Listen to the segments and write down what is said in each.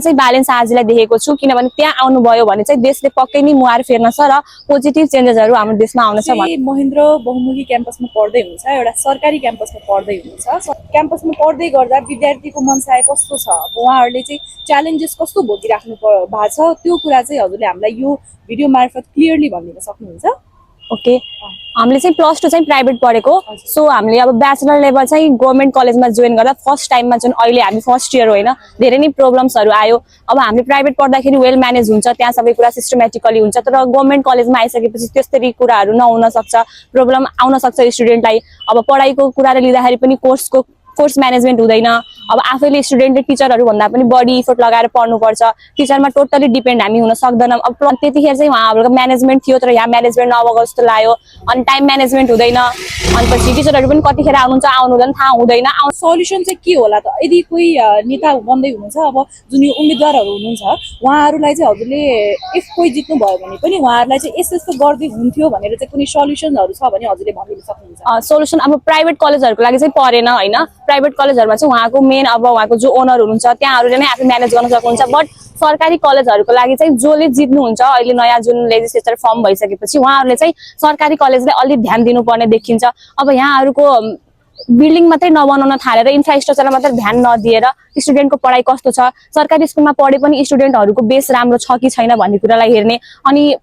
चाहिँ ब्यालेन्स आजलाई देखेको छु किनभने त्यहाँ आउनुभयो भने चाहिँ देशले पक्कै नै मुहार फेर्न छ र पोजिटिभ चेन्जेसहरू हाम्रो देशमा आउन छ। महेन्द्र बहुमुखी क्याम्पसमा पढ्दै हुनुहुन्छ, एउटा सरकारी क्याम्पसमा पढ्दै हुनुहुन्छ। क्याम्पसमा पढ्दै गर्दा विद्यार्थीको मनसाय कस्तो छ, अब उहाँहरूले चाहिँ च्यालेन्जेस कस्तो भोगिराख्नु भएको छ, त्यो कुरा चाहिँ हजुरले हामीलाई यो भिडियो मार्फत क्लियरली भनिदिन सक्नुहुन्छ? ओके, हामीले चाहिँ +2 चाहिँ प्राइभेट पढेको, सो हामीले अब ब्याचलर लेभल चाहिँ गभर्मेन्ट कलेजमा जोइन गर्दा फर्स्ट टाइममा जुन अहिले हामी फर्स्ट इयर होइन धेरै नै प्रब्लम्सहरू आयो। अब हामीले प्राइभेट पढ्दाखेरि वेल म्यानेज हुन्छ, त्यहाँ सबै कुरा सिस्टमेटिकली हुन्छ, तर गभर्मेन्ट कलेजमा आइसकेपछि त्यस्तरी कुराहरू नहुन सक्छ, प्रब्लम आउन सक्छ स्टुडेन्टलाई। अब पढाइको कुराले लिँदाखेरि पनि कोर्स म्यानेजमेन्ट हुँदैन। अब आफैले स्टुडेन्टले टिचरहरू भन्दा पनि बढी इफोर्ट लगाएर पढ्नुपर्छ, टिचरमा टोटली डिपेन्ड हामी हुन सक्दैनौँ। अब त्यतिखेर चाहिँ उहाँहरूको म्यानेजमेन्ट थियो, तर यहाँ म्यानेजमेन्ट नभएको जस्तो लाग्यो। अनि टाइम म्यानेजमेन्ट हुँदैन, अनि पछि टिचरहरू पनि कतिखेर आउनुहुन्छ आउनु हुँदैन थाहा हुँदैन। सल्युसन चाहिँ के होला त? यदि कोही नेता बन्दै हुनुहुन्छ, अब जुन यो उम्मेदवारहरू हुनुहुन्छ उहाँहरूलाई चाहिँ हजुरले इफ कोही जित्नु भयो भने पनि उहाँहरूलाई चाहिँ यस्तो गर्दै हुन्थ्यो भनेर चाहिँ कुनै सल्युसनहरू छ भने हजुरले भनिदिन सक्नुहुन्छ? सल्युसन अब प्राइभेट कलेजहरूको लागि चाहिँ परेन होइन, प्राइभेट कलेजहरूमा चाहिँ उहाँको मेन अब उहाँको जो ओनर हुनुहुन्छ त्यहाँहरूले नै आफै म्यानेज गर्न सक्नुहुन्छ। बट सरकारी कलेजहरूको लागि चाहिँ जसले जित्नुहुन्छ अहिले नयाँ जुन लेजिस्लेचर फर्म भइसकेपछि उहाँहरूले चाहिँ सरकारी कलेजलाई अलि ध्यान दिनुपर्ने देखिन्छ। अब यहाँहरूको बिल्डिङ मात्रै नबनाउन थालेर इन्फ्रास्ट्रक्चरलाई मात्रै ध्यान नदिएर स्टुडेन्टको पढाइ कस्तो छ, सरकारी स्कुलमा पढे पनि स्टुडेन्टहरूको बेस राम्रो छ कि छैन भन्ने कुरालाई हेर्ने, अनि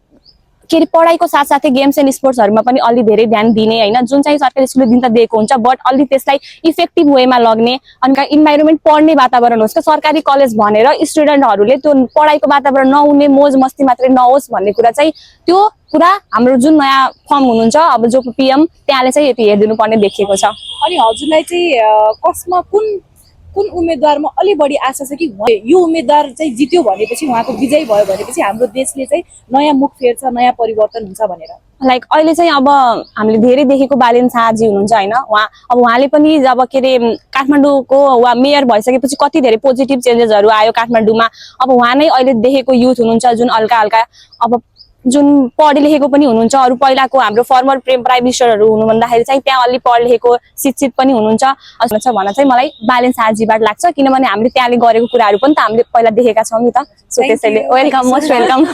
के अरे पढाइको साथसाथै गेम्स एन्ड स्पोर्ट्सहरूमा पनि अलि धेरै ध्यान दिने होइन, जुन चाहिँ सरकारी स्कुलले दिन त दिएको हुन्छ बट अलि त्यसलाई इफेक्टिभ वेमा लग्ने, अनि इन्भाइरोमेन्ट पढ्ने वातावरण होस्। सरकारी कलेज भनेर स्टुडेन्टहरूले त्यो पढाइको वातावरण नहुने मोज मस्ती मात्रै नहोस् भन्ने कुरा चाहिँ त्यो कुरा हाम्रो जुन नयाँ फर्म हुनुहुन्छ अब जो PM त्यहाँले चाहिँ यति हेरिदिनु पर्ने देखिएको छ। अनि हजुरलाई चाहिँ कसमा कुन उम्मेदवारमा अलि बढी आशा छ कि यो उम्मेदवार चाहिँ जित्यो भनेपछि उहाँको विजय भयो भनेपछि हाम्रो देशले चाहिँ नयाँ मुख फेर्छ, नयाँ परिवर्तन हुन्छ भनेर? लाइक अहिले चाहिँ अब हामीले धेरै देखेको बालेन शाहजी हुनुहुन्छ होइन, उहाँले पनि जब के अरे काठमाडौँको उहाँ मेयर भइसकेपछि कति धेरै पोजिटिभ चेन्जेसहरू आयो काठमाडौँमा। अब उहाँ नै अहिले देखेको युथ हुनुहुन्छ जुन हल्का हल्का अब जुन पढे लेखेको पनि हुनुहुन्छ। अरू पहिलाको हाम्रो फर्मर प्राइम मिनिस्टरहरू हुनु भन्दाखेरि चाहिँ त्यहाँ अलि पढे लेखेको शिक्षित पनि हुनुहुन्छ भन्न चाहिँ मलाई बालेन शाहजीबाट लाग्छ, किनभने हामीले त्यहाँले गरेको कुराहरू पनि त हामीले पहिला देखेका छौँ नि त। सो त्यसैले वेलकम, मोस्ट वेलकम।